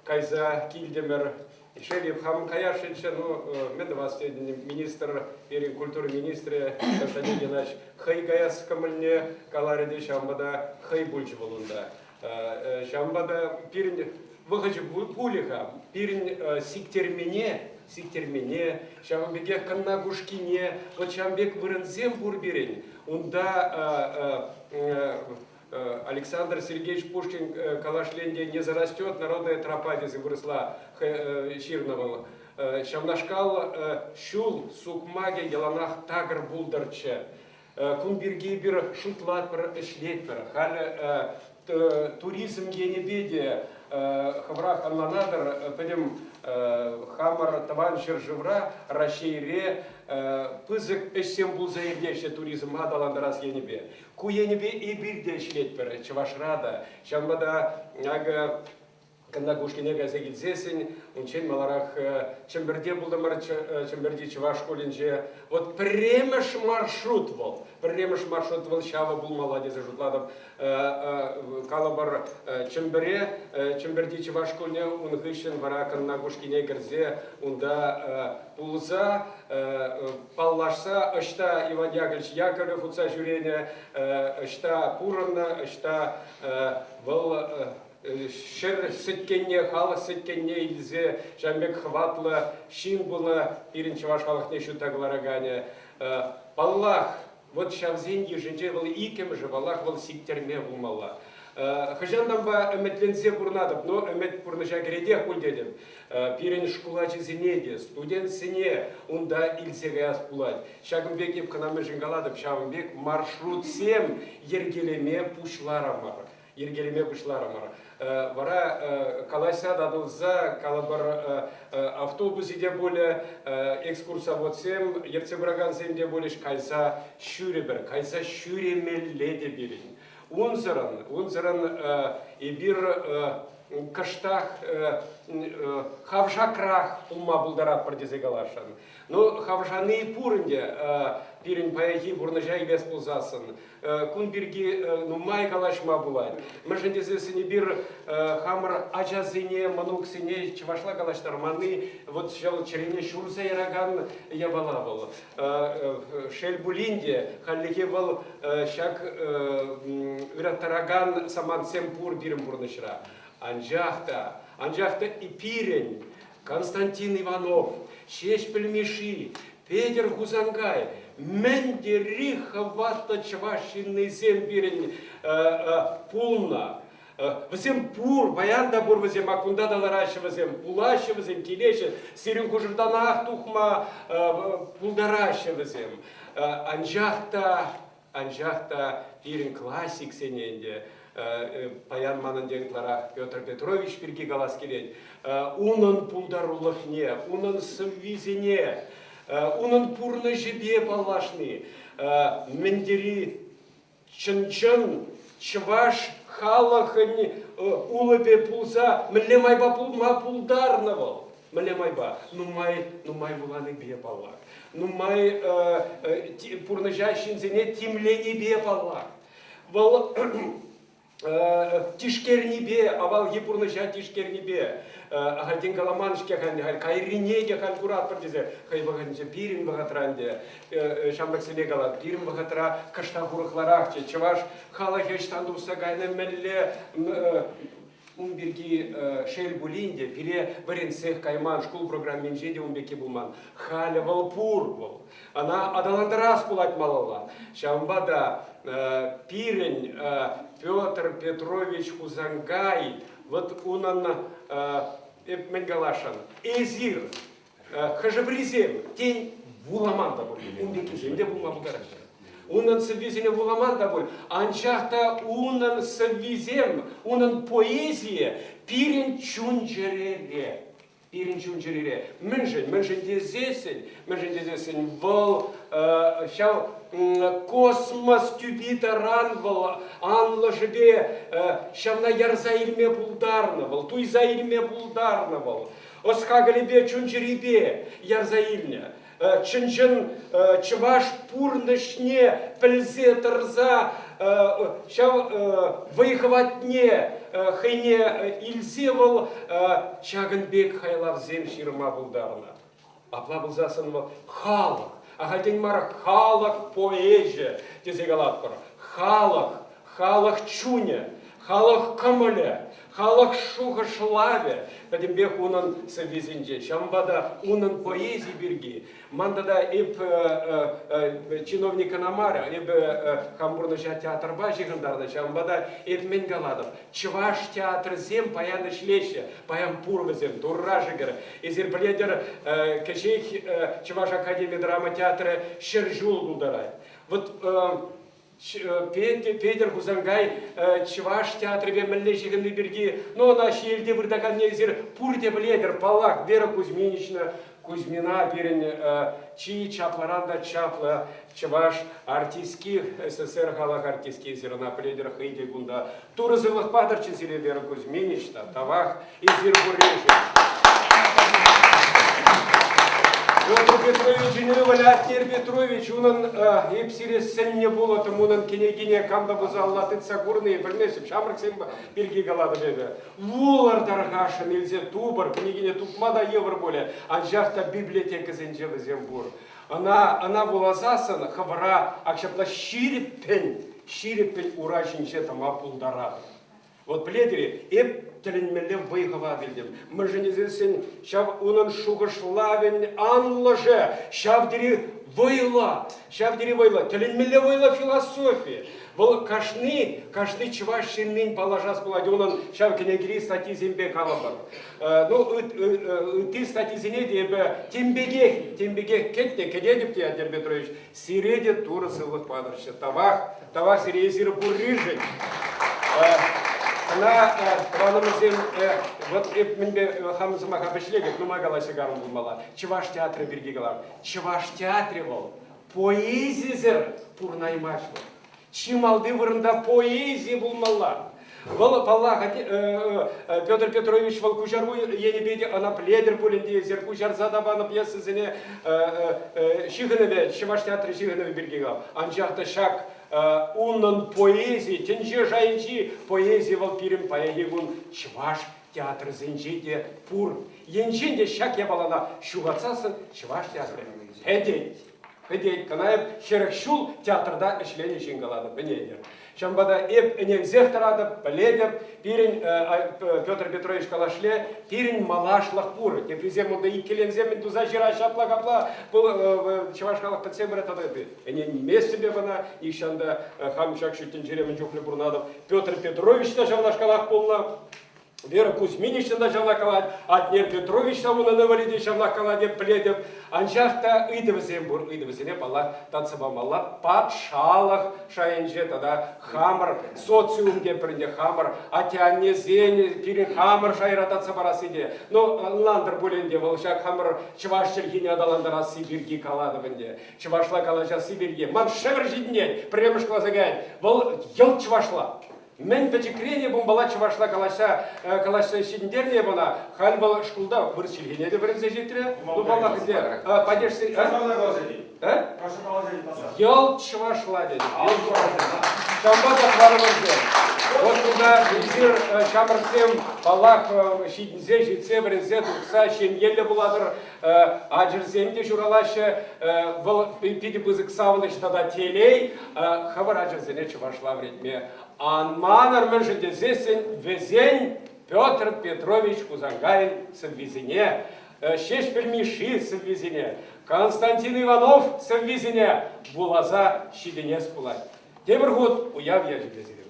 Кайса килтӗмӗр. Шел, хам каясшӑнччӗ, ну, мӗн тӑвас тетӗн, министр, пирӗн культура министрӗ Константин Геннадьевич хӑй каяс кӑмӑлне каларӗ те, ҫавӑнпа та хӑй пулчӗ вӑл унта. Ҫавӑнпа та пирӗн вӑхӑчӗ пулӗ-ха. Пирӗн сиктермене, сиктермене, ҫавӑн пекех Кӑнна Кушкине, вот ҫавӑн пек вырӑнсем пур пирӗн. Унта Александр Сергеевич Пушкин калашлен «Не зарастет народная тропа» тесе вырӑсла ҫырнӑ вӑл. Ҫавнашкал ҫул сукмакӗ яланах такӑр пултӑрччӗ. Кун пирки эпир шутлатпӑр, ӗҫлетпӗр. Халӗ туризм енӗпе те хӑвӑрах ӑнланатӑр, пӗтӗм хамӑр тӑван ҫӗршывра, Раҫҫейре пысӑк ӗҫсем пулса иртеҫҫӗ туризма аталантарас енӗпе. Ку енӗпе эпир те ӗҫлетпӗр Чӑвашра та. Ҫавӑнпа та акӑ Кӑнна Кушкине кайса килсессӗн унччен маларах Чӗмпӗрте пултӑмӑр, Чӗмпӗрти чӑваш шкулӗнче. Вот пӗрремӗш маршрут вӑл. Пӗрремӗш маршрут вӑл ҫавӑ пулмалла тесе шутлатӑп. Калӑпӑр, Чӗмпӗре, Чӗмпӗрти чӑваш шкулне ун хыҫҫӑн вара Кӑнна Кушкине кӗрсе унта пулса паллашса ӑҫта Иван Яковлевич Яковлев утса ҫӳренӗ, ӑҫта пурӑннӑ, ӑҫта вӑл ҫӗр сӗткенне, халӑх сӗткенне илсе ҫавӑн пек хӑватлӑ ҫын пулнӑ пирӗн чӑваш халӑхне ҫутта кӑлараканӗ. Паллах, Вот ҫавсен йышӗнче вӑл иккӗмӗшӗ, паллах, вӑл сиктерме пулмалла. Хӑҫантанпа ӗмӗтленсе пурӑнатӑп, но ӗмӗт пурнӑҫа кӗретех пуль тетӗп. Пирӗн шкул ачисене те, студентсене унта илсе каяс пулать. Ҫакӑн пек эп кӑна мӗншӗн калатӑп, ҫавӑн пек маршрутсем йӗркелеме пуҫларӑмӑр. Йӗркелеме пуҫларӑмӑр. Вара калаҫса татӑлса, калӑпӑр, автобусӗ те пулӗ, экскурсоводсем, ертсе пыракансем те пулӗҫ, кайса ҫӳрӗпӗр, кайса ҫӳремелле те пирӗн. Унсӑрӑн, унсӑрӑн эпир кӑштах хавшакрах пулма пултаратпӑр тесе каласшӑн. Ну, хавшани пур ӗнтӗ пирӗн паянхи пурнӑҫа илес пулсассӑн. Кун пирки нумай калаҫма пулать. Мӗншӗн тесессӗн эпир хамӑр ачасене, мӑнуксене чӑвашла калаҫтарманни вот ҫав чӗрене ҫурса яракан япала вӑл. Шел пулин те, хальлӗхе вӑл ҫак ыраттаракан самантсем пур пирӗн пурнӑҫра. Анчах та, анчах та пирӗн Константин Иванов, Ҫеҫпӗл Мишши, Петӗр Хусанкай мӗн тери хӑватлӑ чӑваш ҫыннисем пирӗн пулнӑ. Вӗсем пур, паян та пур вӗсем, а кунта та лараҫҫӗ вӗсем, пулаҫҫӗ вӗсем, килеҫҫӗ, сирӗн хушӑртанах тухма пултараҫҫӗ вӗсем. Анчах та Анчах та пирӗн классиксене ӗнтӗ паян манӑн те ытларах Петр Петрович пирки калас килет. Унӑн пултарулӑхне, унӑн сӑввисене, унӑн пурнӑҫӗпе паллашни мӗн тери чӑн-чӑн чӑваш халӑхӗн улӑпӗ пулса мӗнле майпа пулма пултарнӑ вӑл? Мӗнле майпа? Нумай, нумай вуланипе паллах. Нумай пурнӑҫа ҫынсене тимленипе паллах. Вӑл тишкернипе, авалхи пурнӑҫа тишкернипе, ахальтен каламан-ҫке халь, кайрине те халь куратпӑр тесе хӑй вӑхӑтӗнче пирӗн вӑхӑтра ӗнтӗ ҫамрӑксене калать, пирӗн вӑхӑтра кӑштах урӑхларахчӗ, чӑваш халӑхӗ ӑҫтан тухса кайнӑ, мӗнле Ун пирки шел пулин те, пире вӗрентсех кайман, шкул программинче те ун пекки пулман. Халӗ вӑл пур вӑл. Ӑна аталантарас пулать малалла. Ҫавӑнпа та пирӗн Петр Петрович Хусанкай, вот унӑн, эп мӗн каласшӑн, эсир Хӑшӗ-пӗрисем, тен, вуламан та пуль. Ун пеккисем те пулма пултараҫҫӗ. Унӑн сӑввисене вуламан та пуль. Анчах та унӑн сӑввисем, унӑн поэзийӗ пирӗн чун-чӗрере. Пирӗн чун-чӗрере. Мӗншӗн? Мӗншӗн тесессӗн, мӗншӗн тесессӗн вӑл ҫав космос тӳпи таран вӑл анлӑшӗпе ҫавна ярса илме пултарнӑ вӑл, туйса илме пултарнӑ вӑл. Ӑс-хакӑлӗпе, чун-чӗрипе ярса илнӗ. Чӑн-чӑн чӑваш пурнӑҫне пӗлсе тӑрса. ҫав вӑй-хӑватне хӑйне илсе вӑл ҫакӑн пек хайлавсем ҫырма пултарнӑ. Апла пулсассӑн вӑл халӑх, ахальтен мар халӑх поэчӗ тесе калатпӑр. Халӑх, халӑх чунӗ, халӑх кӑмӑлӗ, халӑх шухӑшлавӗ пӗтӗмпех унӑн сӑввисенче. Ҫавӑнпа та унӑн поэзи пирки ман тата эп чиновник кӑна мар, эпӗ хам пурнӑҫа театрпа ҫыхӑнтарнӑ, ҫавӑнпа та эп мӗн калатӑп, чӑваш театрӗсем паян ӗҫлеҫҫӗ, паян пур вӗсем, Турра шӗкӗр. Эсир пӗлетӗр, кӗҫех Чӑваш академи драма театрӗ 100 ҫул тултарать. Вот Петӗр Хусанкай чӑваш театрӗпе мӗнле ҫыхӑнни пирки, ну, ӑна ҫиелте выртаканне эсир пурте пӗлетӗр, паллах, Вера Кузьминична Кузьмина пирӗн чи чаплӑран та чаплӑ чӑваш артистки, СССР халӑх артистки, эсир ӑна пӗлетӗр, хӑй те кунта. Турӑ сывлӑх патӑрччӗ сире, Вера Кузьминична, тавах эсир пурришӗн. Петр Петровичӑн ывӑлӗ Атнер Петрович, унӑн эп сире сӗннӗ пулӑттӑм, унӑн кӗнекине кам та пулса алла тытса курнӑ-и, пӗлместӗп, ҫамрӑксем пирки калатӑп эпӗ. Вулӑр тархасшӑн, илсе тупӑр, кӗнекене тупма та йывӑр пулӗ, анчах та библиотекӑсенче вӗсем пур. Ӑна, ӑна вуласассӑн хӑвӑра ак ҫапла ҫирӗппӗн, ҫирӗппӗн ура ҫинче тӑма пултаратӑр. Вот пӗлетӗр-и, эп тӗлӗнмелле вӑй-хӑват илтӗм. Мӗншӗн тесессӗн ҫав унӑн шухӑшлавӗн анлӑшӗ ҫав тери вӑйлӑ, ҫав тери вӑйлӑ, тӗлӗнмелле вӑйлӑ философи. Вӑл кашни, кашни чӑваш ҫыннин паллашас пулать унӑн ҫав кӗнекери статйисемпе калӑпӑр. Ну, ытти статйисене те эпӗ тем пекех, тем пекех кӗтнӗ, кӗтетӗп те, Атнер Петрович. Сире те Турӑ сывлӑх патӑрччӗ. Тавах, тавах сире эсир пурришӗн. Ӑна тӑванӑмӑрсем, вот эп мӗнпе хамӑн сӑмаха вӗҫлетӗп, нумай калаҫса карӑм пулмалла. Чӑваш театрӗ пирки калам. Чӑваш театрӗ вӑл поэзисӗр пурӑнаймасть вӑл. Чи малти вырӑнта поэзи пулмалла. Вӑл, паллах, Петр Петрович вӑл куҫару енӗпе те ӑна пӗлетӗр пуль ӗнтӗ эсир куҫарса та панӑ пьесӑсене ҫыхӑнӑвӗ, Чӑваш театрӗ ҫыхӑнӑвӗ пирки калам. Анчах та ҫак унӑн поэзи, тӗнче шайӗнчи поэзи вӑл пирӗн паянхи кун чӑваш театрӗсенче те пур. Енчен те ҫак япалана ҫухатсассӑн чӑваш театрӗ пӗтет. Пӗтет. Кӑна эп 40 ҫул театрта ӗҫленӗ ҫын калатӑп, ӗненӗр. Ҫавӑнпа та эп ӗненсех тӑратӑп, пӗлетӗп, пирӗн Петр Петрович калашле, пирӗн малашлӑх пур. Теприсем унта иккӗленсе мӗн туса ҫыраҫ ҫапла-капла, чӑваш халӑх пӗтсе пырать тата ӗненместӗп эп ӑна, нихҫан та хам ҫак ҫут тӗнчере мӗн чухлӗ пурӑнатӑп. Петр Петрович та ҫавнашкалах пулнӑ. Вера Кузьминична та ҫавна калать, Атнер Петрович та унӑн ывӑлӗ те ҫавнах калать, эп пӗлетӗп. Анчах та ыйтӑвӗсем пур, ыйтӑвӗсене, паллах, татса памалла патшалӑх шайӗнче тата хамӑр социум тепӗр ӗнтӗ хамӑр атте-аннесен пирӗн хамӑр шайра татса парасси те. Ну, ӑнлантӑр пуль ӗнтӗ вӑл ҫак хамӑр чӑваш чӗлхине аталантарасси пирки калатӑп ӗнтӗ. Чӑвашла калаҫасси пирки. Ман шӗвӗр ҫитӗнет, пӗрремӗш класа каять. Вӑл йӑлт чӑвашла. Мӗн пӗчӗкрен эп унпала чӑвашла калаҫса калаҫса ҫитӗнтернӗ эп ӑна. Халь вӑл шкулта вырӑс чӗлхине те вӗренсе ҫитрӗ. Ну, паллах, ӗнтӗ, падежсен... Йӑлт чӑвашла тет. Ҫавӑнпа та тӑванӑмӑрсем, вот кунта эсир ҫамрӑксем, паллах, ҫитӗнсе ҫитсе вӗренсе тухса ҫемьеллӗ пулатӑр, ачӑрсем те ҫуралаҫҫӗ. Вӑл питӗ пысӑк савӑнӑҫ тата телей хӑвӑр ачӑрсене чӑвашла вӗрентме ан манӑр, мӗншӗн тесессӗн вӗсен Петр Петрович Хусанкайӑн сӑввисене, Ҫеҫпӗл Мишши сӑввисене, Константин Иванов сӑввисене вуласа ҫитӗнес пулать. Тепӗр хут уяв ячӗпе сире.